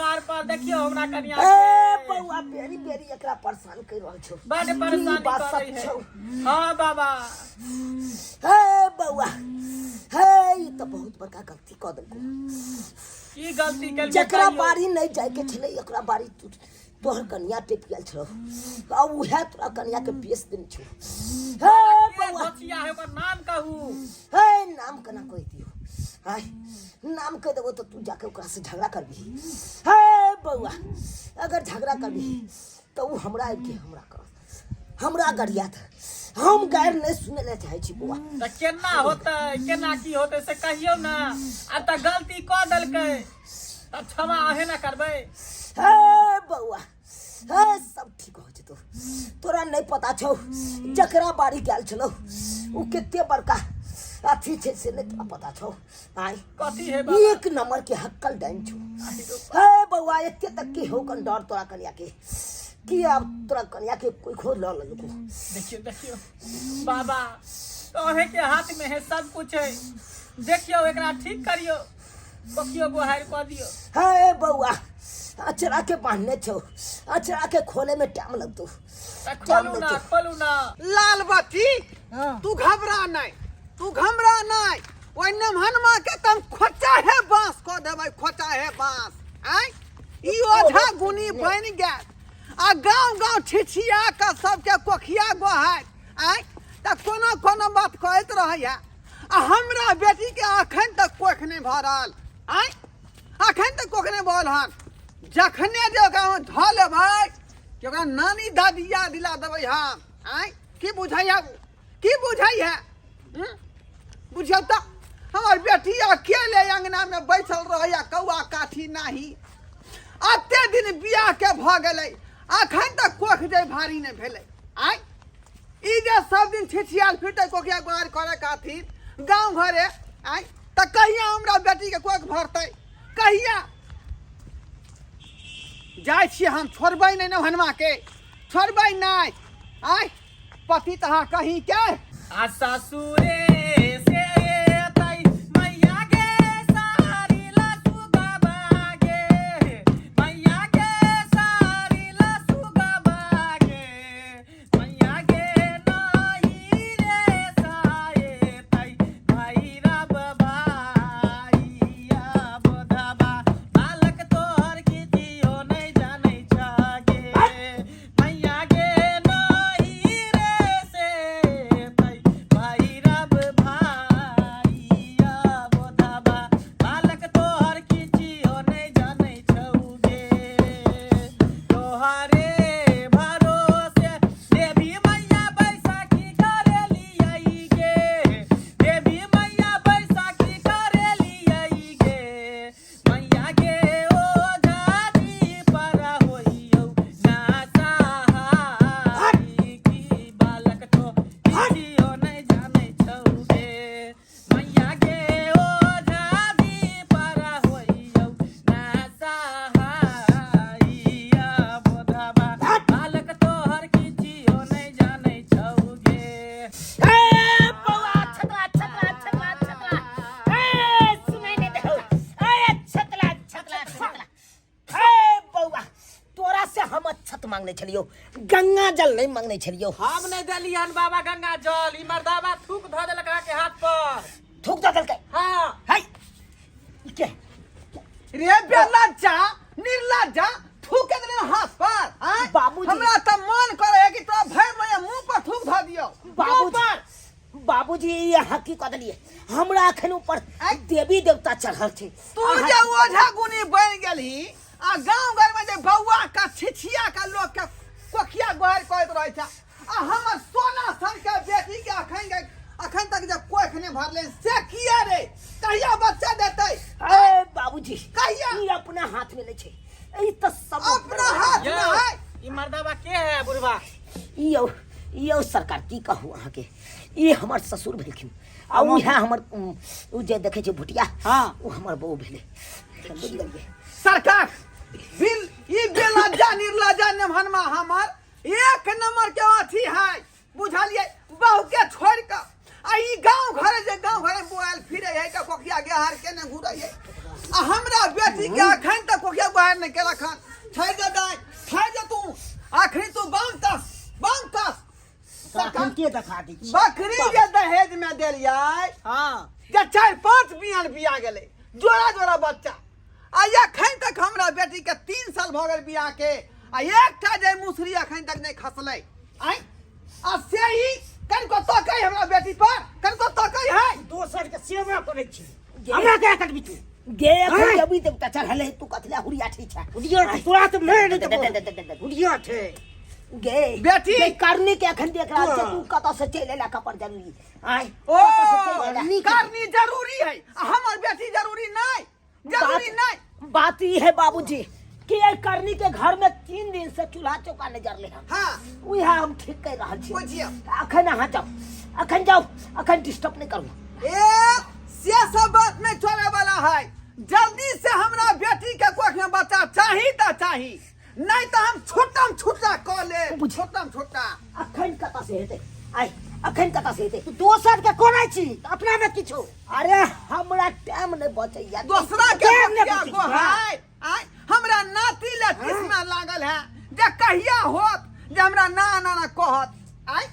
कपार पर देखियो हमरा कनिया ए के। बौआ बेरी बेरी एकरा परेशान कर रहल छौ बड की परेशानी बात करै सच है छौ हाँ बाबा हे बौआ हे ई तऽ बहुत बड़का गलती कऽ देलको की गलती केलकै जकरा कहियौ? बाड़ी नहि जायके छलै ओकरा बाड़ी तू तोहर कनिया टपि गेल छलौ आ उएह तोरा कनिया के बेच देने छौ हे के बौआ गोचिया है ओकर नाम कहू हे नाम केना कहि दियौ आय नाम कहि देबो तऽ तू जाके ओकरा से झगड़ा करबिही हे बौआ अगर झगड़ा करबिही तऽ ओ हमरा आबि के हमरा करत हमरा गरियात हम गारि नहि सुनै लए चाहै छी बौआ तऽ केना होतै केना की होतै से कहियौ ने आब तऽ गलती कऽ देलकै तब क्षमा अहें ने करबै हे बौआ हे सब ठीक हो जेतौ तोरा नहि पता छौ जकरा बाड़ी गेल छलौ ओ कते बड़का अथी छै से नहि तोरा पता छौ आय कथी है बाबा एक नंबर के हक्कल डाइन छौ हे बौआ एते तक के हो कन डर तोरा कनिया के कि आब तोरा कनिया के कोई खोज लऽ लेलको देखियो देखियो बाबा तोहे के हाथ में है सब कुछ है देखियो एकरा ठीक करियो बकियो गोहार कऽ दियो हे बौआ अचरा के बांधने छौ अचरा के खोले में टाइम लगतो तऽ खोलू ना खोलू ना लाल बत्ती तू घबरा नहीं तू घबरा नहीं ओहि नमहनमा के तम खोचा है बांस कऽ देबै खोचा है बांस आँय ई ओझा गुनी बनि गेल आ गाँव गाँव छिछिया कऽ सबके कोखिया गोहार आँय तऽ कोनो कोनो बात कहैत रहैया आ हमरा बेटीके अखन तक कोख नहि भरल आँय अखन तक कोख नहि भरल हन जखने जे ओकरा हम धऽ लेबै कि ओकरा नानी दादी याद दिला देबै हम आँय की बुझैया की बुझैया हूँ? बुझियौ तऽ हमर बेटी अकेले अङ्गनामे बैसल रहैया कौआ काठी नाही अते दिन बियाहके भऽ गेलै अखन तक कोख जे भारी नहि भेलै आँय ई जे सब दिन छिछियाल फिरतै कोखिया गुहार करे खातिर गाँव घरे आँय तऽ कहिया हमरा बेटीके कोख भरतै कहिया जाइ छियै हम छोड़बै नहि नौहनमाके छोड़बै नहि आँय पति तहाँ कहीं के आ ससुरे से एतै मैया गे सारी लसुगबा गे मैया गे सारी लसुगबा गे मैया गे नाही रे साएतै भैरव भाइया बोधबा बालक तोहर किछियो नहि जानै छ गे मैया गे नाही रे से भैरव भाइया बोधबा बालक तोहर किछियो नहि जानै छौ गे तोहरे भरोसे देवी मैया बैसाखी करेलियै गे देवी मैया बैसाखी करेलियै गे मैया गे ओ झाजी पर होइयौ ना सहारी की बालक तो किछियो नहि जानै छौ गे मैया गे ओ झाजी पर होइयौ ना सहाइया बोधबा बालक तोहर किछियो नहि जानै छौ गे ए बौआ छतला छतला छतला छतला ए सुनाइ नहि देहौ ए छतला छतला छतला ए बौआ तोरा से हम छत मांगने छलियौ गंगा जल नहीं मांगने छलियौ हम नहीं देलियन बाबा गंगा जल ई मर्दाबा थूक धऽ देलक अहाँके हाथ पर थूक दऽ देलकै हाँ है ई के रे बेलज्जा निर्लज्जा थूक देने हाथ पर आँय? बाबूजी। हमरा तऽ मन करे है कि तोरा भरि भैया मुंह पर थूक धऽ दियौ मुंह बाबूजी पर बाबूजी अहाँ की कऽ देलियै हमरा एखन ऊपर देवी देवता चढ़ल छै तू अहाँ जे की कऽ ओझा गुनी बनि गेलही आ गाँव घर में जे बौआ का छिछिया का लोग के कोखिया गोहर करैत रहै छै आ हमर सोना सन के बेटी के अखन के अखन तक जे कोख नहि भरले से किया रे कहिया बच्चा देतै ए बाबूजी कहिया? ई अपना हाथ में नहीं छै ई तऽ सब अपना हाथ में यौ है ई मर्दाबा के है बुढ़बा ई यौ ई यौ सरकार की कहू अहाँके ई हमर ससुर भेलखिन आ उएह हमर उ जे देखै छै भुटिया हाँ। ओ हमर बहू भेलै बुझि गेलियै सरकार बिल ई बेलज्जा निर्लज्जा नेभनमा हमर एक नंबर के अथी है बुझलियै बहू के छोड़ के आ ई गांव घरे जे गांव घरे बोआल फिरे है के कोखिया गेहार के ने घुरै है आ हमरा बेटी के अखन तक कोखिया बाहर नहीं केलक हन। ठहर जा दाइ, ठहर जा तू। आखिरी तू बम कस, बम कस। अखन के देखा दै छी? बकरी जे दहेज में देलियै हाँ जे 4-5 बियान बिया गेलै, जोड़ा जोड़ा बच्चा। आ अखन तक हमरा बेटी के 3 साल भऽ गेल बियाह के, आ एकटा जे मुसरी अखन तक नहीं खसलै। आँय, आ से ही कनिको तकै हमरा बेटी पर, कनिको तकै है। दोसर के सेवा करै छी, हमरा के कटबी तू? गे अखन देवी देवता चढ़ल है, तू कथला हुरिया ठीक छै? हुरिया छै, तोरा तऽ मारि देबो। हुरिया छै। गे बेटी। गे, करनी के अखन देख रहल छै, तू कतऽ से चलि एला कपर जरूरी आय? ओ कतऽ से चलि एला? करनी जरूरी है, आ हमर बेटी जरूरी नहीं, जरूरी नहीं। बात ई है बाबूजी कि एहि करनी के घर में 3 दिन से चूल्हा चौका नहीं जरले हन। उहे हम ठीक कर रहल छी। बुझियौ। अखन अहाँ जाउ, अखन जाउ, अखन डिस्टर्ब नहीं करू। ए से सब बात नहीं छोड़े वाला है। जल्दी से हमरा बेटी के कोख में बच्चा चाही त चाही, नहीं तो हम छोटम छोटा कऽ ले, छोटम छोटा। अखन कतऽ से हेतै? आइ अखन कतऽ से हेतै? तू दोसर के कोना छी, अपना में किछु। अरे हमरा टाइम नहीं बचैया। दोसरा के टाइम नहीं बचिया बचैया। गो है। आय हमरा नाती ले किस्म लागल है जे कहिया होत जे हमरा ना ना ना कहत। आय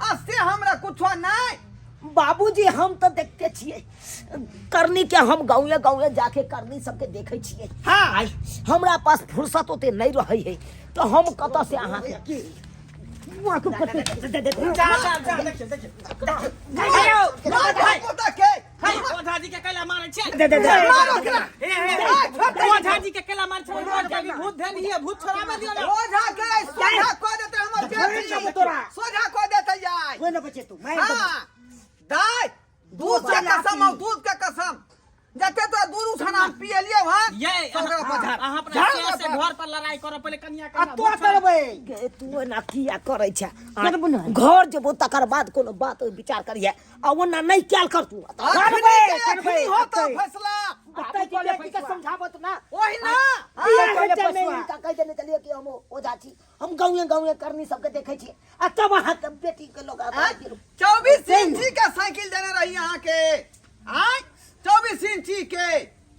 आ से हमरा कुछो नहीं। बाबूजी हम तो देखते छिए करनी के, हम गाँवे गाँवे जाके करनी सबके देखे छिए। आय हमरा पास फुर्सत ओते नहीं रहे है, तो हम कतऽ से अहाँ के जा जा जा, देखियो देखियो। पोता के हे, ओझा जी के कैला मारै छै? दे, दे, दे। मारो एकरा। हे, हे, हे, ओझा जी के कैला मारै छै? ओझा के भी भूत धेली है, भूत छोड़ाबे दियो ना। ओझा के सोझा कऽ देतै हमर बेटी, तोरा। सोझा कऽ देतै आइ। कोई न बचे तू, मारि देबो। हाँ दाइ, दूध के कसम और दूध के कसम, जते तो दूध उठाना हम पियलिए वहां, ये सब ओकरा पर झाड़। अहाँ अपना झाड़ से ओकरा से पर। घर पर लड़ाई करऽ पहिले कनिया आ के तो करबै। गे, तू एना किया करै छै? करबो नहि। घर जेबो तकर बाद कोनो बात विचार करिहे, आ ओना नहीं कैल कर तू। अखनी करबै, के करबै, अखनी होतौ अखनी। फैसला। बाबूजी बेटी के समझाबत ना। ओही ना। बियाह कहिले हेतै नहि, फसुआ। हिनका कहि देने छलियै कि हम ओझा छी, हम गाँवे गाँवे करनी सबके देखै छियै, आ तब अहाँके बेटी के लोग आब गेल। 24 इंची के साइकिल देने रही अहाँ के, आय 24 इंची के।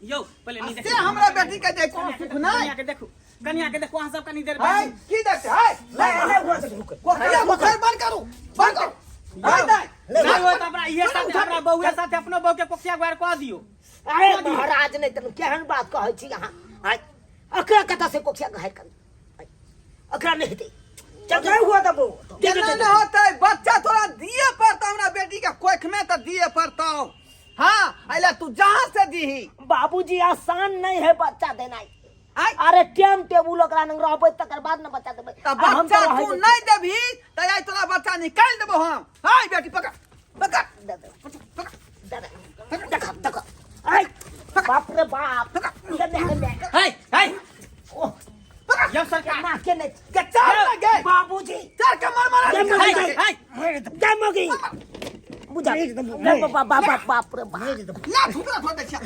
यौ पहिले आ नहीं से देखू। हमरा बेटी के जे कोनो सुख नहीं। कनिया के देखू, कनिया के देखू, अहाँ सब कनी देर हाय, बैठू। की देखते हाय? नहीं, नहीं, हुआ तो ढुक। कोखिया मुखर बंद करू, बंद करू। हाय, दाइ। नहीं होय तऽ हमरा इहे साथे, हमरा बउए साथे अपनो बहू के कोखिया गुआर कऽ दियौ। अरे महाराज, नहीं तनु केहन बात कहै छी अहाँ? आय अकरा कतऽ से कोखिया गहर करू? आय, अकरा नहीं हेतै। चल, नहीं हुआ तब। केना नहि होतै? बच्चा तोरा दिए पड़तौ, हमरा बेटी के कोख में तऽ दिए पड़तौ। हाँ, अइला तू जहाँ से दीही। बाबूजी आसान नहीं है बच्चा देना। आय। अरे टाइम टेबुल ओकरा नंग रहबै तकर बाद न बच्चा देबै। तऽ आ हम बच्चा तऽ रहै तू दै नहीं देबही तऽ आइ तोरा बच्चा निकालि देबो हम। हाय बेटी, पकड़ पकड़। दे दे, दे दे। देख, देख। आय, बाप रे बाप। दे दे, दे दे। हे हे ओह, यौ सरकार। केना के नहीं? के चल ना गे। बाबूजी। चल के मर मरा दे निकाल मगी। के। हे, मारि देबो। दे मगी। बुझा। मारि देबो। दे बाप, बाप, बाप, बाप रे बाप। मारि देबो। ला ठुकरा छोड़ दै छियै।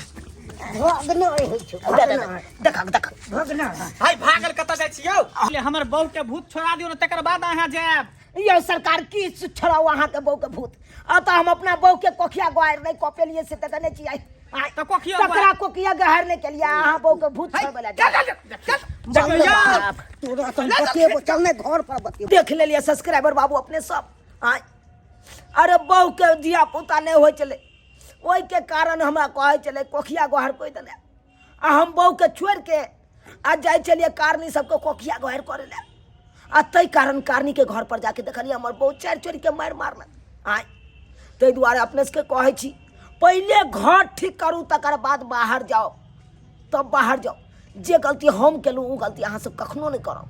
भगना होइ छौ। दे, दे, दे। देख, देख। भगना। हाय भागल कतऽ जाइ छी यौ? पहिले हमर बहू के भूत छोड़ा दियौ ने, तकर बाद अहाँ जायब। यौ सरकार, की छोड़ाउ अहाँके बहू के भूत? अतः हम अपना बहू के कोखिया ग्वार नहीं कपेलिए से तऽ नहि छी। आइ, आइ। तऽ कोखिया तकरा ग्वार- कोखिया गहर नहीं केलिए, अहाँ बहू के भूत छोड़बै लए चल, चल, चल, चल। बाप रे बाप। तोरा तऽ हम बतेबो, चल ने घर पर बतेबो। देख लेलिए सब्सक्राइबर बाबू अपने सब। आइ अरे बहू के धिया पुता नहीं होइ छलै, ओहिके कारण हमरा कहै छलै कोखिया गोहर कोइ देने, आ हम बहू के छोड़ि के आ जाइ छलियै कारनी सबके कोखिया गोहर करै लए, आ ताहि कारण कारनी के घर पर जाके देखलियै हमर बहू चारि चोरि के मारि मारलक। आइ ताहि दुआरे अपने सबके कहै छी, पहिले घर ठीक करू तकर बाद बाहर जाउ, तब बाहर जाउ। जे गलती हम केलहुँ ओ गलती अहाँ सब कखनो नहि करब।